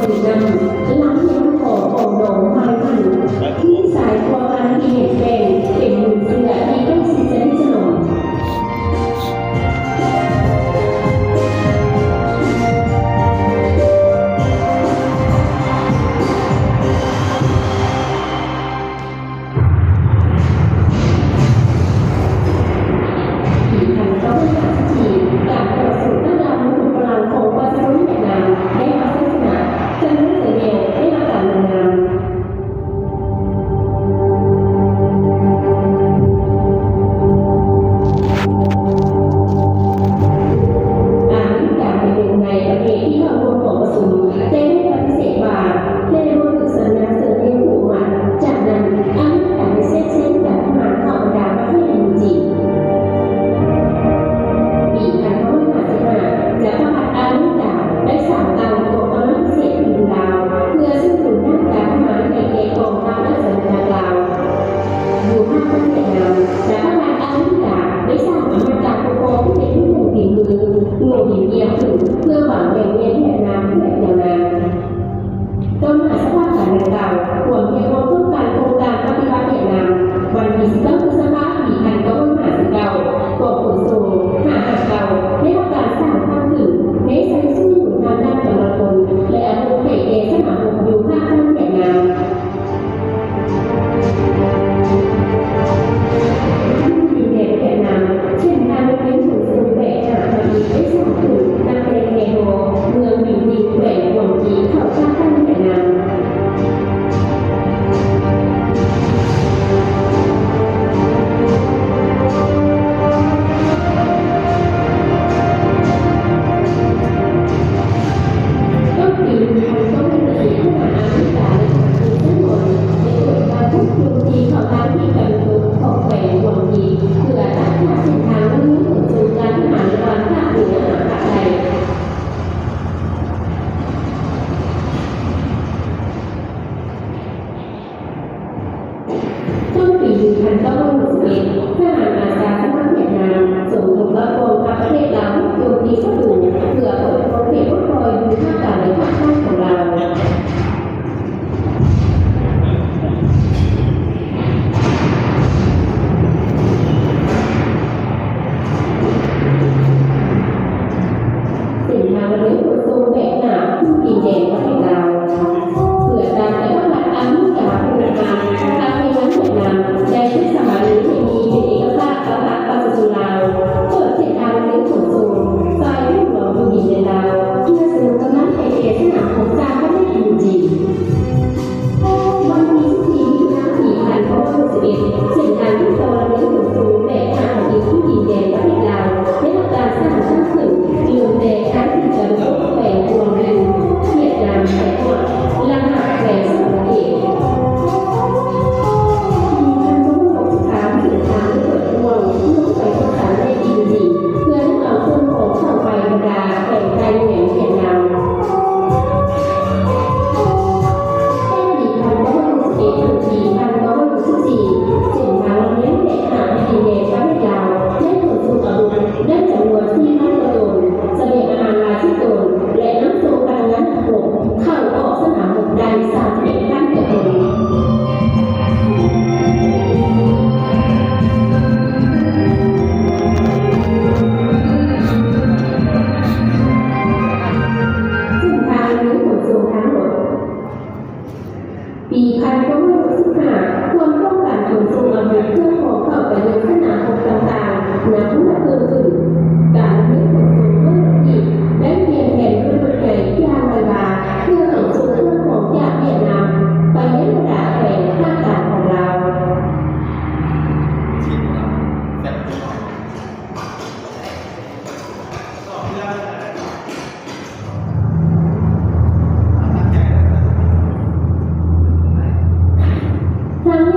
ນຳ ລຳຮຽນຂອງຂອງໜອງໄມ້ມັນ ທີ່ສາຍພົວພັນທີ່ແໜ້ນແຟ້ນ ເປັນມູນເຊື້ອທີ່ໃກ້ຊິດສະໜິດສະໜົມ. ປີພັນເກົ້າຮ້ອຍຫ້າສິບສີ່ ການຕໍ່ສູ້ຕ້ານລາວມະຫຸດຝຣັ່ງຂອງປະຊາຊົນຫວຽດນາມໄດ້ຮັບໄຊຊະນະ, ທ່ານ ເລີ ເຊີແນວ ໄດ້ຮັບການລົງນາມ. ອາເມລິກາເປັນໜຶ່ງໃນປະເທດທີ່ເຂົ້າຮ່ວມກອງປະຊຸມ ແຕ່ໄດ້ປະຕິເສດວ່າ ແຕ່ບໍ່ຖືກສັນຍາເຊີນແນວຜູກມັດ. ຈາກນັ້ນ ອາເມລິກາໄດ້ແຊກແຊງການທະຫານເຂົ້າບັນດາປະເທດ ເອັມ ຈີ ປີພັນເກົ້າຮ້ອຍຫ້າສິບຫ້າ ຈັກກະພັດອາເມລິກາໄດ້ສ້າງຕັ້ງກອງກຳລັງພິເສດພື້ນລາວ ເພື່ອສະໜັບສະໜູນດ້ານການທະຫານໃຫ້ແກ່ກອງທັບລາຊະອານາຈັກລາວ. ຢູ່ພາກໃຕ້ຫວຽດນາມ ລັດຖະບານອາເມລິກາໄດ້ສ້າງອຳນາດການປົກຄອງທີ່ເປັນເມືອງຝີມື ໂງ່ເຫັນແກ່ວຂຶ້ນ ເພື່ອຫວັງແບ່ງແຍກຫວຽດນາມແບບຍາວນານ. ຕໍ່ໜ້າສະພາບການດັ່ງກ່າວ, ຄວາມຮຽກຮ້ອງຕ້ອງການໂຄງການປະຕິວັດຫວຽດນາມ, ວັນທີສິບເກົ້າ ພຶດສະພາ ປີພັນເກົ້າຮ້ອຍຫ້າສິບເກົ້າ ກອງຂົນສົ່ງ ຫ້າຫ້າເກົ້າ ໄດ້ຮັບການສ້າງຕັ້ງຂຶ້ນ ໃນໃສ່ຊ່ວຍຫນຸນທາງດ້ານກຳລັງພົນ ແລະ ອາວຸດໃຫ້ແກ່ສະໜາມຮົບຢູ່ພາກໃຕ້ຫວຽດນາມ. ຢູ່ດິນແດນຫວຽດນາມ, ເສັ້ນທາງລົດເມນຂົນສົ່ງແບບໜັກທຳອິດໄດ້ສ້າງຂຶ້ນຕັ້ງແຕ່ແກ່ຮໍ ເມືອງບິນດິງ ແຂວງກວາງຈີ ເຂົ້າພາກໃຕ້ຫວຽດນາມ. ຕົ້ນປີໜຶ່ງພັນເກົ້າຮ້ອຍຫ້າສິບຫ້າ ອາເມລິກາ ແລະ ສະຫະລັດ ໄດ້ເປີດການບຸກໂຈມຕີເຂົ້າທາງທິດຕາເວັນຕົກຂອງແຂວງກວາງຈີ ເພື່ອຕັດຂາດເສັ້ນທາງລົດເມນຂົນສົ່ງການທະຫານລະຫວ່າງພາກເໜືອຫາພາກໃຕ້. ຕົ້ນປີໜຶ່ງພັນເກົ້າຮ້ອຍຫົກສິບເອັດ ທະຫານອາສາສະໝັກຫວຽດນາມ ສົມທົບກັບກອງທັບປະເທດລາວ ບຸກໂຈມຕີສັດຕູ ເພື່ອປົກປ້ອງເຂດປົດປ່ອຍຢູ່ພາກກາງ ແລະ ພາກໃຕ້ຂອງລາວ. ເສັ້ນທາງລົດເມນຂົນສົ່ງແບກໜາບຢູ່ດິນແດນປະເທດລາວ ເພື່ອຕາມໄປບັງຄັບອາເມລິກາເປັນປະທານ ທາງແຮງງານຫວຽດນາມໄດ້ຖືກສະຫາລືໃຫ້ມີເປັນເອກະພາບກັບພັກປະຊາຊົນລາວ ເປີດເສັ້ນທາງລົດເມນຂົນສົ່ງສາຍຫຼວງຢູ່ດິນແດນລາວ ເພື່ອສະໜູນກຳລັງໃຫ້ແກ່ສະໜາມຮົບສ້າງກຳລັງ ເອັມ ຈີ. ວັນທີສິບສີ່ ມິຖຸນາ ປີພັນເກົ້າຮ້ອຍຫົກສິບເອັດ ເສັ້ນທາງຕິດຕໍ່ລະເມີນຂົນສົ່ງແບບທາງທຳອິດຢູ່ດິນແດນປະເທດລາວ ໄດ້ຮັບການສ້າງຕັ້ງຂຶ້ນ ເລີ່ມແຕ່ທາງທິດຕາເວັນຕົກແຂວງກວາງລີ ຫວຽດນາມ ແຂວງກວາງ ລະຫວ່າງແຂວງສະຫວັນນະເຂດ. ປີພັນເກົ້າຮ້ອຍຫົກສິບສາມ ເສັ້ນທາງໄດ້ເປີດກວ້າງລົງໄປທາງໃຕ້ ເອັມ ຈີ ເພື່ອນຳເອົາເຄື່ອງຂອງເຂົ້າໄປບັນດາແຂວງໃຕ້ແຂວງຫວຽດນາມ. ແຕ່ປີພັນເກົ້າຮ້ອຍຫົກສິບເອັດ ເຖິງປີພັນເກົ້າຮ້ອຍຫົກສິບສີ່ ເສັ້ນທາງລຳລຽງແບກຫາມໃນດິນແດນປະເທດລາວ ໄດ້ຂົນສົ່ງອາວຸດໄດ້ຈຳນວນສີ່ພັນກວ່າໂຕນ, ສະບຽງອາຫານຫຼາຍສິບໂຕນ ແລະ ນຳສົ່ງພະລັງງານອາໂກ ເຂົ້າອອກສະໜາມຮົບໄດ້ສາມສິບເອັດພັນກວ່າໂຕ. ເສັ້ນທາງມີຂົນສົ່ງທາງລົດ. ປີພັນເກົ້າຮ້ອຍຫົກສິບຫ້າ ຄວາມຕ້ອງການຂົນສົ່ງອາວຸດເຄື່ອງຂອງເຂົ້າໄປຍັງສະໜາມຮົບຕ່າງໆ ນັບມື້ເພີ່ມຂຶ້ນ. ການລຳເລີນຂົນສົ່ງດ້ວຍລົດຖີບໄດ້ປ່ຽນແປງດ້ວຍລົດໃຫຍ່ຢ່າງໄວວາ ເພື່ອຂົນສົ່ງເຄື່ອງຂອງຈາກຫວຽດນາມໄປຍັງບັນດາແຂວງພາກກາງຂອງລາວ. ທາງ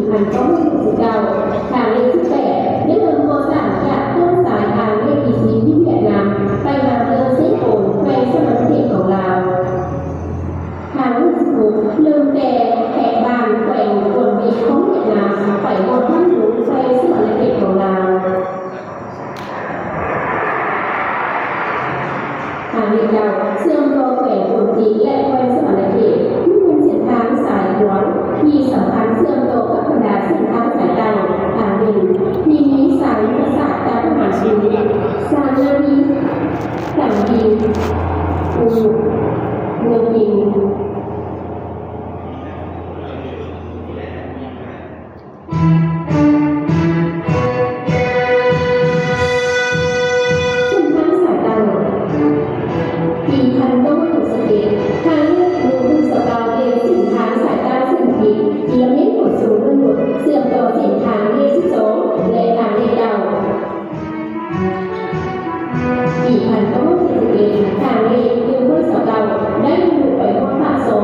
ພັນເກົ້າຮ້ອຍຫົກສິບເກົ້າ, ທາງເລກສິບແປດ ໄດ້ເລີ່ມກໍ່ສ້າງຈາກຕົ້ນສາຍທາງເລກທີສີ່ ທີ່ຫວຽດນາມ ໄປຫາເມືອງເຊໂປນ ແຂວງສະຫວັນນະເຂດຂອງລາວ. ທາງເລກສິບຫົກ ເລີ່ມແຕ່ແຂວງບ້ານ ແຂວງກວນເບ ຂອງຫວຽດນາມ ໄປຮອດບ້ານດຸງ ແຂວງສະຫວັນນະເຂດຂອງລາວ. ທາງເລກເກົ້າ ເຊື່ອມຕໍ່ແຂວງຂົວເໝັ້ງ ແລະ ແຂວງສະຫວັນນະເຂດ, ນີ້ແມ່ນເສັ້ນທາງສາຍຫຼວງທີ່ສຳຄັນເຊື່ອມຕໍ່ກັບບັນດາເສັ້ນທາງສາຍໃຕ້. ທາງເລກທີ່ມີສາຍຍຸດທະສາດການທະຫານຄື ສາມນາທີ ສາມປີ ອູ ເມືອງປິງ. ເສັ້ນທາງສາຍໃຕ້. ປີພັນເກົ້າຮ້ອຍຫົກສິບເອັດ ທາງເລກໜຶ່ງພັນຊາວເກົ້າ ເປັນເສັ້ນທາງສາຍໃຕ້ເສັ້ນທາງທີ່ລະເມດຂົນສົ່ງເງິນບົດ ເຊື່ອມຕໍ່ເສັ້ນທາງເລກສິບສອງ ແລະ ທາງເລກເກົ້າ. ປີພັນເກົ້າຮ້ອຍເຈັດສິບເອັດ ທາງເລກໜຶ່ງພັນຊາວເກົ້າ ໄດ້ບຳລຸງໄປຮອດປາກຊ່ອງ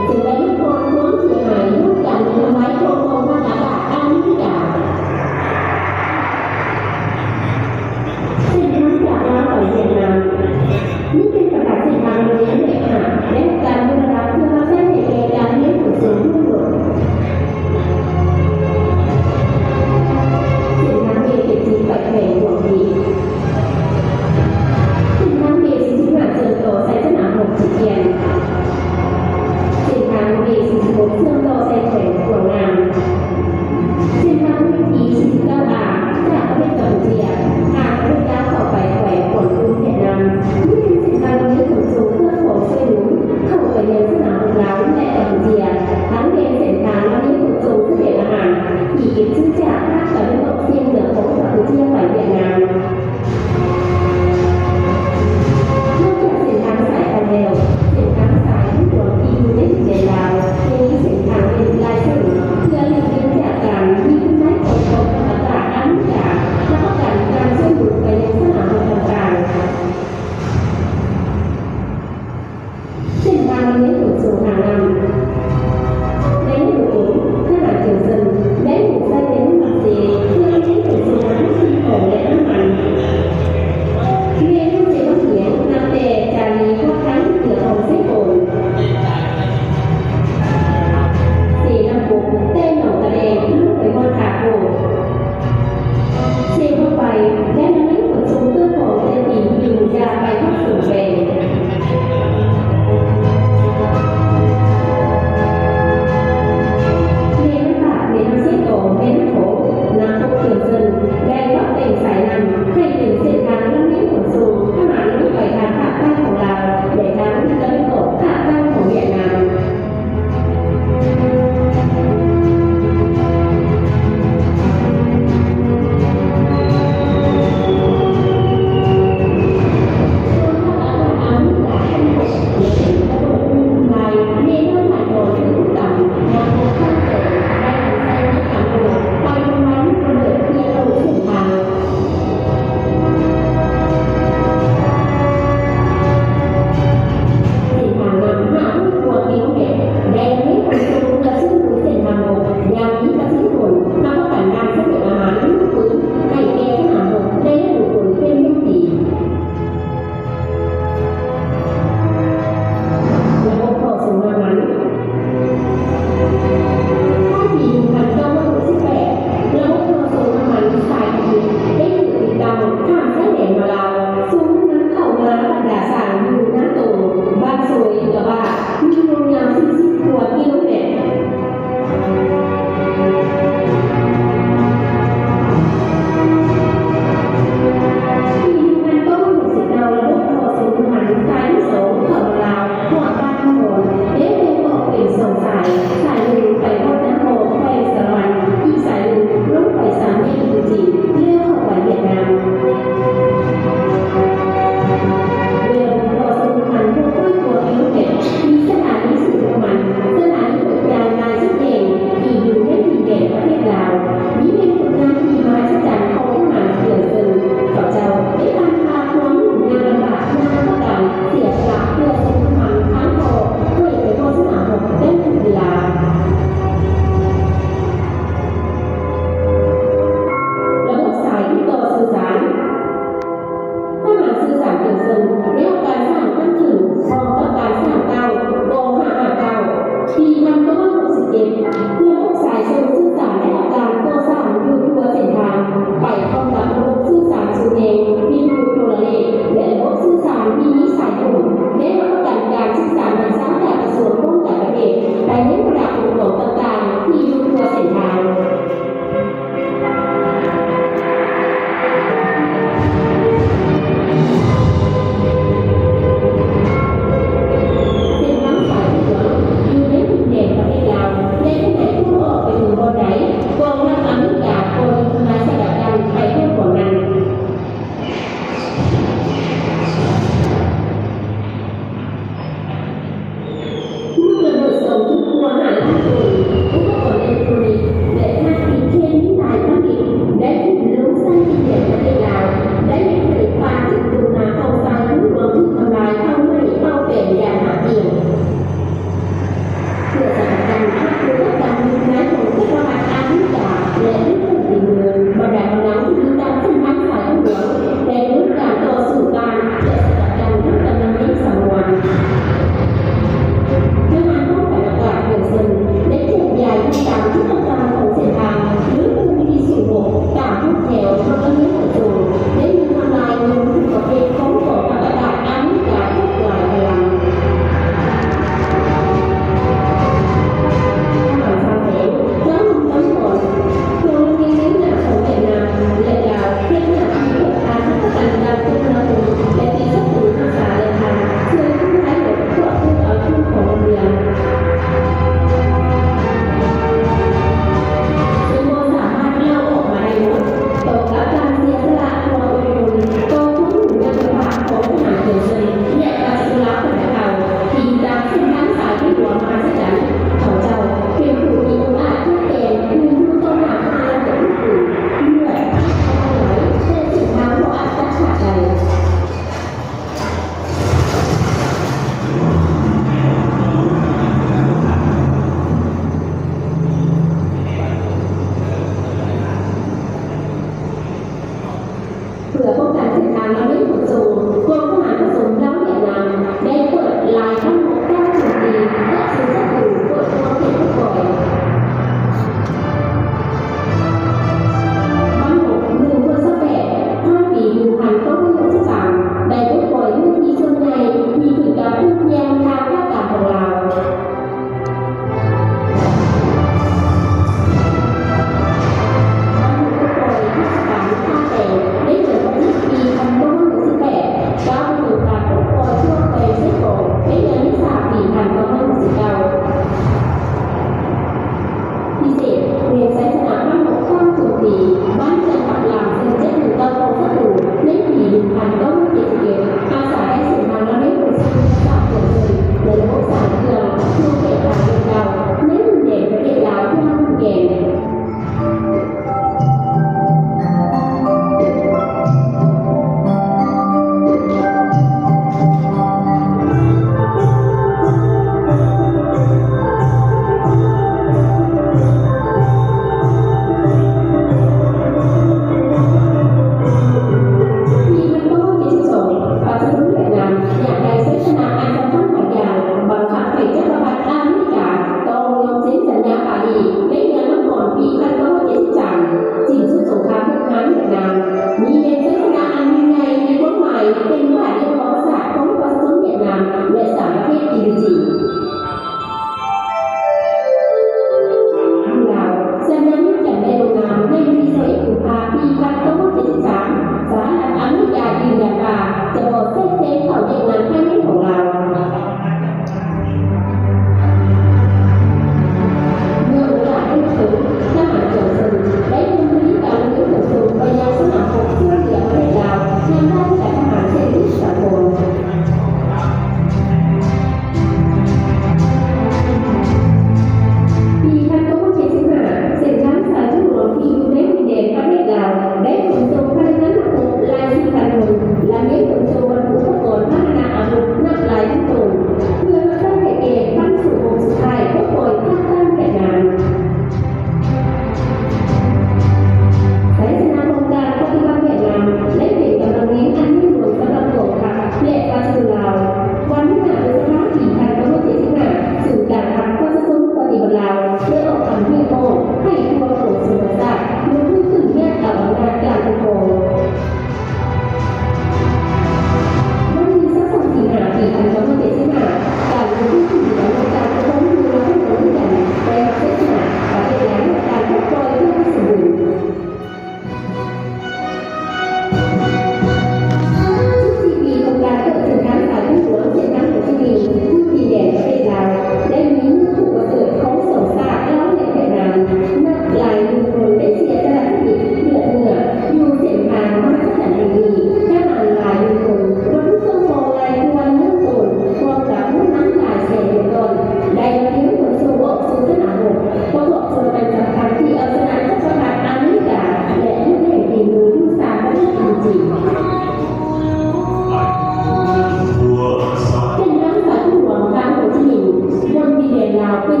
ຂຶ້ນ